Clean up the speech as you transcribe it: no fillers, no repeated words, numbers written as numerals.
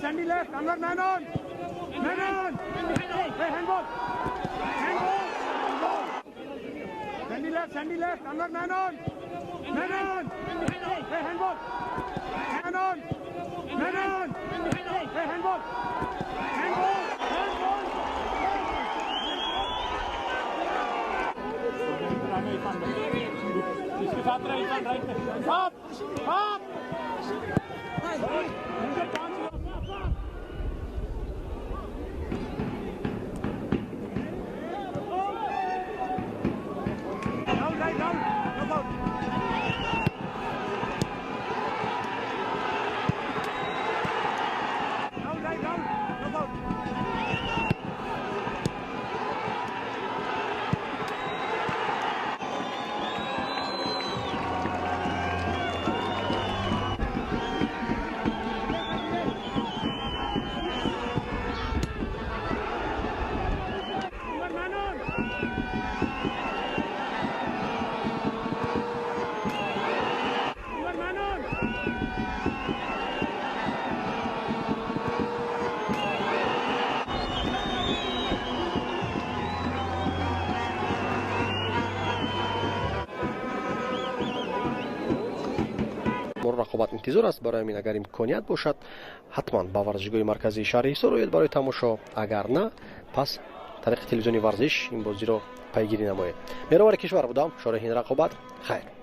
Sandy left. Anwar, man on. Man on. Hey, handball. Handball. Handball. Sandy left, Sandy left. Anwar, man on. Man on. Hey, handball. Man on. Man on. Hey, handball. Handball. Handball. इसके साथ रहे इरफान right में सात सात पांच Down, right, down. No foul. Down, right, down. No foul. Anwar, man on. Anwar, man on. Рақобат интизор аст. Барои ҳамин, агар имконият бошад, ҳатман ба варзишгоҳи марказии шаҳри Ҳисор оед барои тамошо. Агар на, пас тариқи телевизиони Варзиш ин бозиро пайгирӣ намоед. Меҳровари кишвар будам, шореҳи ин рақобат. Хайр.